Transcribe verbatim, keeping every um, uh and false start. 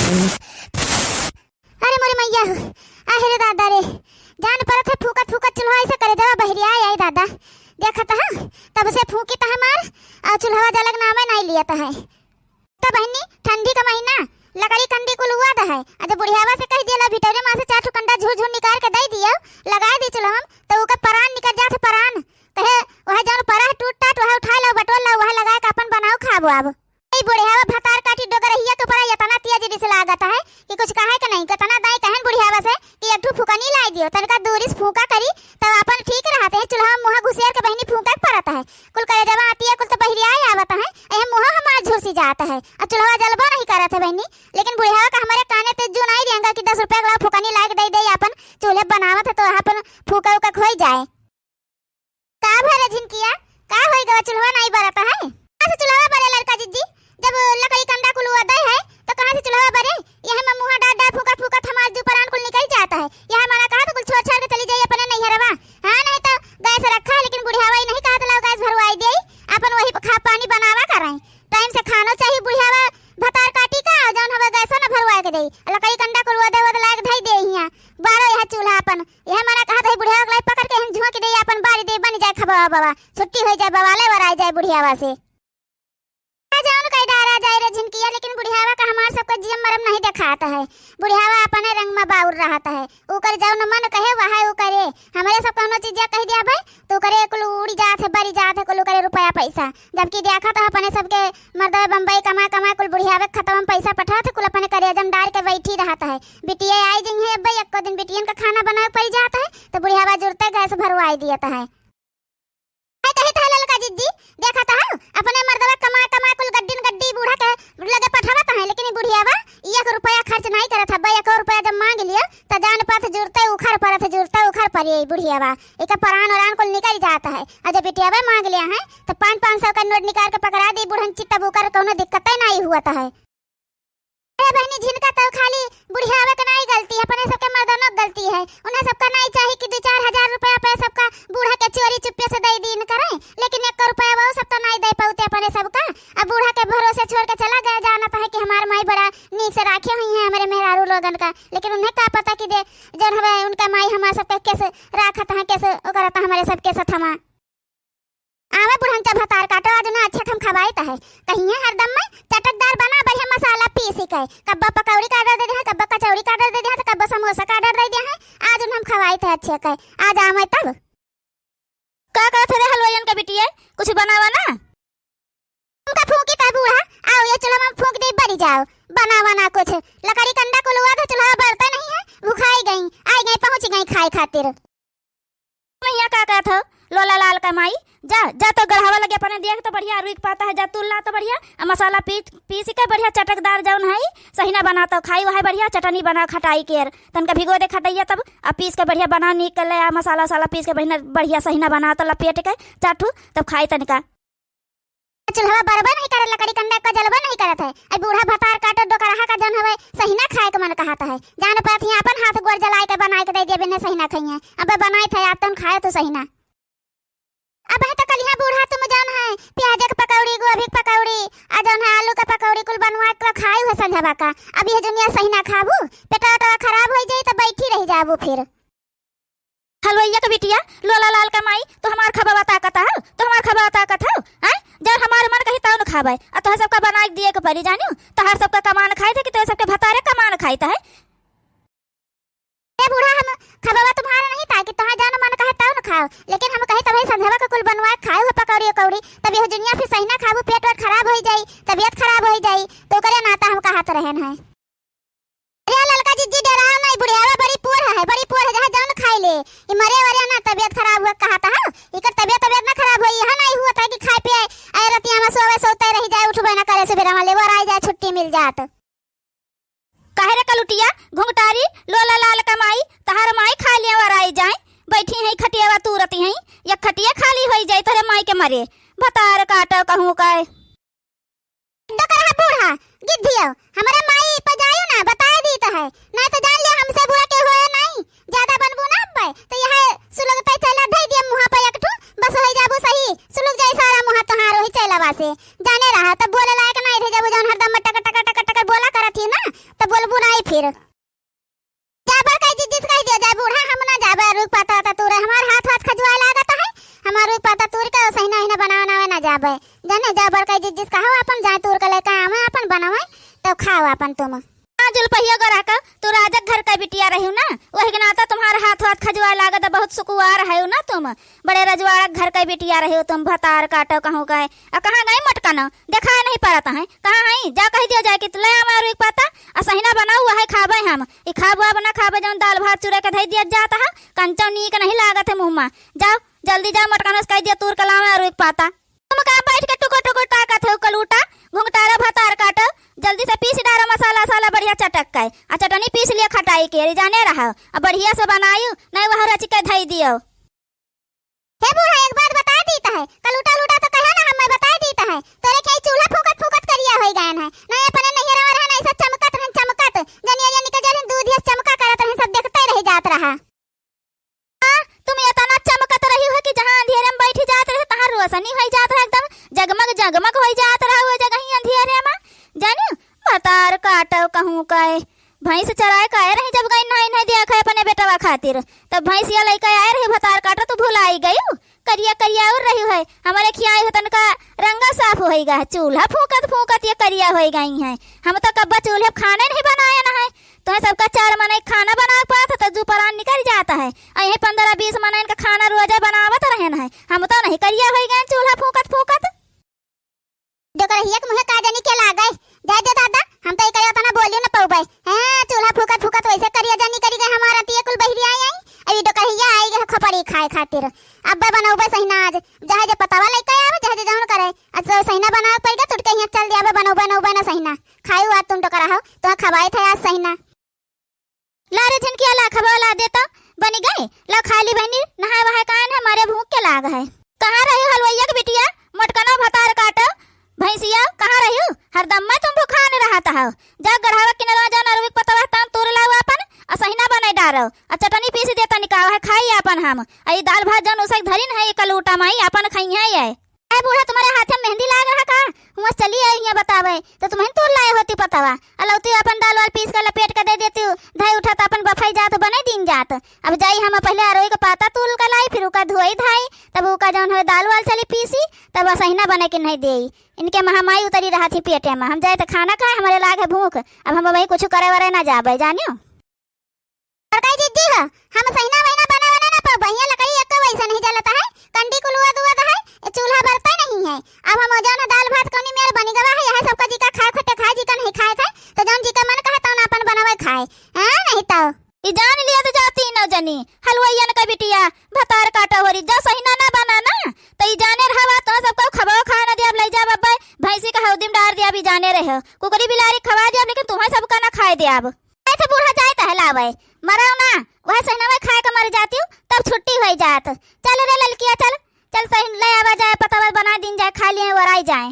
अरे मोरे मइया हो, आहे रे दादा रे, जान परत है फूकत फूकत चूल्हा ऐसे करे जवा बहरिया आई दादा। देखत ह, तब से फूकी त हमार, आ चूल्हा जलक नामे नाहीं लियत है। त बहिनी, ठंडी का महीना, लकड़ी कंडी कुल हुआ द है। आ जब बुढ़ियावा से कहि दिया, "ला भिटौरे मा से चार ठो कंडा झूर झूर निकाल के दइ दियो, लगाइ दी चूल्हा में," त ओकर परान निकल जात है, परान। कहे, "वह जौन परा है टूट टाट, वह उठाइ लाओ, बटोर लाओ, वह लगाइ के अपन बनाओ, खाबो अब।" ई बुढ़ियावा भतार काटी डोगरहिया के ऊपर एतना तेज रिस लागत है कि कुछ कहे के नहीं। केतना दाई कहन बुढ़ियावा से कि "एक ठो फुकनी लाइ दियो, तनिका दूरी से फूका करी, तब अपन ठीक रहत है। चूल्हा में मुँहा घुसेर के बहिनी फूका के परत है।" कुल करेजवा आती है, कुल तो बहरिया आवत है, एह मुँहा हमार झुरसी जात है, और चूल्हा जलबो नहीं करत है बहिनी। लेकिन बुढ़ियावा का हमरे काने ते जू नाहीं रेंगा कि दस रुपया वाला फुकनी लाइ के दइ दे, अपन चूल्हे बनावत है तो अपन फूका उका खोई जाए। का भरे झिनकिया, का होई गवा, चूल्हा नाहीं बरत है? कहाँ से चूल्हा बरे लड़का जिज्जी? जब लकड़ी कंडा कुल हुआ दे है, तो कहाँ से चूल्हा बरे? यह में मुँहा डाल डाल फूकत फूकत हमार दू परान कुल निकल जात है। यह माना कहा तो कुल छोड़ छाड़ के चली जाई अपने नैहरवा। हाँ, नहीं तो गैस रखा है, लेकिन बुढ़ियावा ई नहीं कहा तो लाओ गैस भरवाई दे, अपन वही पे खा पानी बनावा करें। टाइम से खानो चाहिए बुढ़ियावा, भतार काटी का, और जौन हवे गैसो न भरवाए के देई। लकड़ी कंडा कुल ओदे ओदे लायक धई दे हियाँ। बारो यह चूल्हा अपन, यह मना कहत है बुढ़ियावा के लाई पकड़ के हम झोंक दे, अपन बारी दे बन जाए खबवा बवा। छुट्टी हो जाए, बवाले वराई जाए बुढ़ियावा से। आ जौन कई डारा जाए रे झिनकिया, लेकिन बुढ़ियावा का हमार सबका जियम मरम नहीं देखात है। बुढ़ियावा अपने रंग में बाउर रहत है, ओकर जौन मन कहे वह उ करे। हमरे सब कौनो चीजिया कहि दिया भाई, तो ओकरे कुल उड़ी जात है, बरी जात है कुल ओकरे रुपया पैसा। जबकि देखत है अपने सबके मर्दवा बम्बई कमा कमा कुल बुढ़ियावे के खतवा में पैसा पठात है, कुल अपने करेजम डार के बैठी रहत है। बिटिया आई जइहैं अब्बे, एक्को दिन बिटियन का खाना बनावे परि जात है, तो बुढ़ियावा जुरते गैस भरवाई दियत है। है कहित है ललका जिज्जी, देखत है अपने मर्दवा कमा कमा कुल गड्डिन गड्डी बूढ़ा के लगे पठावत है, लेकिन ई बुढ़ियावा एक रुपया खर्च नाहीं करत है। अब्बे एको रुपया जब माँग लियो, त जान पात जुरते उखर परत है, जुरते उखर परी बुढ़ियावा। एका परान ओरान कुल निकल जात है। और जब बिटियावा माँग लिया है, तो पाँच पाँच सौ का नोट निकाल के पकड़ा दी बुढ़न चित्त, तब ओकर कौनो दिक्कते नाहीं हुअत है। अरे बहिनी, झिनका तो खाली बुढ़ियावे के नाहीं गलती है, अपने सबके मर्दनो के गलती है। उन्हें सबका नाहीं चाही कि दू चार हजार रुपया पे सबका बूढ़ा के चोरी चुप्पे से दे दीन करें, लेकिन एक रुपया वो सब तो नाहीं दे पाते अपने सबका। अब बूढ़ा के भरोसे छोड़ के चला गया, जानत है कि हमार माई बड़ा नीक से राखे हुई हैं हमरे मेहरारू लोगन का, लेकिन उन्हें का पता कि दे जौन हवे उनका माई हमार सबके कैसे राखत है, कैसे ओकरत है हमरे सबके साथ हमा। आवे बुढ़न का भतार काटो, आज उन्हें अच्छे हम खवाइत है। कहिए हरदम में चटकदार बना बढ़िया मसाला पीसी के, कब्बा पकौड़ी का order दे दे हैं, कब्बा कचौड़ी का order दे दे हैं, तो कब्बा समोसा का order दे दे हैं। आज उन्हें हम खवाइत है अच्छे के, आज आवे तब। का कहत रे हलवाइयन का बिटिया, कुछ बनावा ना? उनका फूंकी ता बूढ़ा, आओ ये चूल्हा में फूंक दे, बरी जाओ, बनावा ना कुछ। लकड़ी कंडा कुल हुआ था, चूल्हा बरता नहीं है, भुखाई गई, आई गई, पहुँच गई खाए खातिर। मैया का कहत हो, लोला लाल का माई, जा, जा तो गढ़ावा लगे अपने देख तो बढ़िया रुई के पाता है, जा तूल ला तो बढ़िया, आ मसाला पीस, पीस के बढ़िया चटकदार जौन है, सहिना बना तो खाई, वह बढ़िया चटनी बना खटाई के, तनका भिगो दे खटैया तब, आ पीस के बढ़िया बना नीक कर ले, आ मसाला वसाला पीस के बढ़िया, बढ़िया सहिना बना तो लपेट के, चार ठू, तब खाई तनिका। चूल्हवा बरबे नहीं करे, लकड़ी कंडा का जलबे नहीं करत है। आई बूढ़ा भतार काटो डोकरहा का जौन हवे, सहिना खाए के मन कहत है। जान परत हियाँ अपन हाथ गोड़ जलाए के बनाए के दे दिया, बिना सहिना खइहें। अबे बनाए थे, आप तन खाए तो सहिना। अब है तो कलिहा बूढ़ा तुम जौन है, प्याज के पकौड़ी, गोभी के पकौड़ी, आ जौन है आलू के पकौड़ी कुल बनवा के खाए हुए संझवा का। अब यह दुनिया सहिना खाबू, पेटवा वेटवा खराब हो जाई तो बैठी रह जाबू फिर। हलवइया के बिटिया, लोला लाल का माई, तो हमार खबवा ताकत हो, तो हमार खबवा ताकत हो, हैं? जब हमार मन कही तौन खाबे, आ तोहे सबका बनाए के दिए के पड़ी, जानियो? तोहार सबका कमान खाए थे कि तोहे सबके भतारे कमान खाए थे? ए बूढ़ा, हम खबवा तुम्हारा नहीं था कि तोहार जौन मन कहे तौन खाओ, लेकिन हम कहे तब संझवा के कुल बनवा के खाए हुए पकौड़ी उकौड़ी, तब यह दुनिया फिर सही ना खाबू, पेट वेट खराब हो जाई, तबीयत खराब हो जाई, तो ओकरे नाता हम कहत रहन है। अरे ललका जिज्जी, डेराओ नहीं, बुढ़ियावा बड़ी पोढ़ है, बड़ी पोढ़ है, जहाँ जौन खाई ले। ई मरे वरे ना तबीयत खराब हुआ कहा था, हाँ? इकर तबीयत, तबीयत ना खराब हुई, यहाँ नहीं हुआ था कि खाए पिए, आए रतिया में सोवे, सोते रह जाए, उठबे ना करे, सुबह में लेबर आ जाए, छुट्टी मिल जात। काहे रे कलुटिया, घुंघटारी, लोला लाल का माई, तहार माई खा लिया वर आई जाए, बैठी है खटियावा तू रती है, या खटिया खाली होई जाए तोरे माई के मरे, भतार काटो कहूँ का। डोकरहा बूढ़ा, गिद्धियो, हमरा माई पे जायो ना, बताए दीत है, नहीं तो जान ले हमसे बुरा के होए नहीं, ज्यादा बनबू ना अब्बे, तो यह सुलगते चला धई दिया मुँहा पे एक ठू, बस होई जाबू सही, सुलग जाई सारा मुँहा तोहार वही चैलवा से, जाने रहा, तब बोले लायक नहीं रह जाबू, जौन हरदम में टक टक टक टक बोला करत ही ना, तब बोल अब रुई क पाता होता तूरे, हमार हाथ वाथ खजुआए लागत है, हमार रुई क पाता तूर के सहिना हिना बनावे नावे ना जाबे। जाने जा बड़का जिज्जी से कहो अपन जाए तूर के लेके आवे अपन बनावे, तब खाओ अपन तुम। हाँ, जुलपहिया गोरा का, तू राजक घर का बिटिया रहियो ना, वही के नाता तुम्हार हाथ वाथ खजुआए लागत, बहुत सुकुवार है ना तुम, बड़े रजवाड़क घर का बिटिया रहियो तुम, भतार काटो कहूँ का। आ कहाँ गई मोटकनो? देखाए नहीं पड़त है। कहाँ है? जा कहि दियो जाए कि ले आवे रुई क पाता, आ सहिना बनाऊ, वही खाबे हम। ई खाब वाब ना खाबे, जौन दाल भात चुरे के धई दिया जात है, कंचौ नीक नहीं लागत है मुँह मा। जाओ, जल्दी जाओ, मोटकनो से कहि दियो तूर के लावे रुई क पाता। तुम का बैठ के टुकुर टुकुर ताकत हो, कलूटा, घुंघटारा भतार काटो, जल्दी से पीस डारो मसाला वसाला बढ़िया चटक के, आ चटनी पीस लियो खटाई के, अरे जाने रहो, आ बढ़िया से बनायु, नहीं वह रच के धई दियो। हे बूढ़ा, एक बात बताइ दीत है, कलूटा लूटा तो कहे ना, हम बताइ दीत है, तोरे के ई चूल्हा फूकत फूकत करिया होइ गयन है, नहीं अपने नैहरवा रहे ना, ऐसा चमकत रहन, चमकत, जनिया जनी के जलिन दूध यस चमका करत रहन, सब देखते रह जात रहा। हाँ, तुम इतना चमकत रही हो कि जहाँ अंधेरे में बैठी जात रहे, तहाँ रोशनी होइ जात रहे, एकदम जगमग जगमग होइ जात रहा वो जगह ही अंधेरे में, जानियो, भतार काटो कहूँ का। भैंस चराए का आए रही, जब गई नहीं, नहीं दिया खाए अपने बेटवा खातिर, तब भैंसिया लइके आए रही, भतार काटो तू भुलाई गयू, करिया करिया और रही है, हमरे खियाई हो तनका रंगा साफ होइगा है, चूल्हा फूकत फूकत ये करिया होइ गई है। हम तो कब्बा चूल्हे पे खाने नहीं बनाए ना है, तुम्हें सबका चार मनई खाना बनावे पड़त है, तो दू परान निकल जात है। आ यही पन्द्रह बीस मनई का खाना रोजे बनावत रहन है, हम तो नहीं करिया होइ गए चूल्हा फूकत फूकत। डोकरहिया के मुँहे का जानी के लागे। जाए दे दादा, हम तो इकरे उतना बोलियो न पउबे। हैं, चूल्हा फूकत फूकत वैसे करिया जानी करी गए हमार अतिये कुल बहिरी आई आई। अब ई डोकरहिया आई गए खोपड़ी खाए खातिर। अब्बे बनउबे सहिना आज। जहे जे पतवा लइके आवे, जहे जे जौन करे। आज तो सहिना बनावे पड़ गए, तुटके हियाँ चल दियाबे, बनउबे नउबे न सहिना। खायू आज तुम डोकरा हो, तुम्हें खवाइत है आज सहिना। ला रे झिनकिया, ला खबा ला दे तो। बनी गए? ला खा ली बहनी, नहाए वहाए कान है, मारे भूख के लाग है। कहाँ रही हलवैया के बिटिया, मोटकनो भतार काटो, भैंसिया, कहाँ रही? हरदम मैं तुम भुखान रहत हो। जा गढ़ावा किनरवा जाओ, नरुविक पतवा तान तूर लाओ आपन, आ सहिना बनाई डारो, आ चटनी पीस दे तनिका, वह खाई आपन हम। आ ई दाल भात जौन उसक धरिन है, ई कलूटा माई आपन खइहे ये। ए बूढ़ा, तुम्हारे हाथे में मेहंदी लाग रहा का? हुआं से चली आई हियां बतावे, तो तुम्हें तूर लाए होती पतवा। अलौती अपन दाल वाल पीस के लपेट के दे देती, धई उठत अपन बफाई जात, बने दिन जात। अब जाई हम पहले अरोई के पाता तूल के लाई, फिर उका धोई धाई, तब उका जौन है दाल वाल चली पीसी, तब असहिना बने के नहीं देई। इनके महामाई उतरी रहा थी पेटे में, हम जाए तो खाना खाए, हमारे लाग है भूख, अब हम वही कुछ करे वरे ना जाबे, जानियो। बड़काई जिज्जी हो, हम सहिना वहिना बना बना ना पाबे, हियां लकड़ी एक्को वैसा नहीं जलता है, कंडी कुल उअद उअद है, ए चूल्हा बरता नहीं है। अब हम जौन दाल भात कौनी मेर बनी गवा है, यह सबका जिका खाए खोटे खाए, जिका नहीं खाए खाए, तो जौन जिका मन कहे तौन अपन बनावे खाए। हाँ, नहीं तो। ई जान लिया तो जाती नौ जनी, हलवाइयन का बिटिया, भतार काटा हो रही, जा सहिना ना बना ना, तो ई जाने रहवा तो सबको खबो खाए ना दिया, अब ले जा बब्बे, भैंसी का हौदी में डार दिया, अब ई जाने रहे, कुकरी बिलारी खवा दिया, लेकिन तुम्हें सबका ना खाए दिया। अब ऐसे बूढ़ा जाए त हलावे, मरौ ना, वह सहिनवा खाए के मर जाती हूँ, तब छुट्टी होई जात। चल रे ललकिया, चल, चल सहिन ले आवा जाए, पतवा बना दिन जाए, खा लिए, ओराई जाए।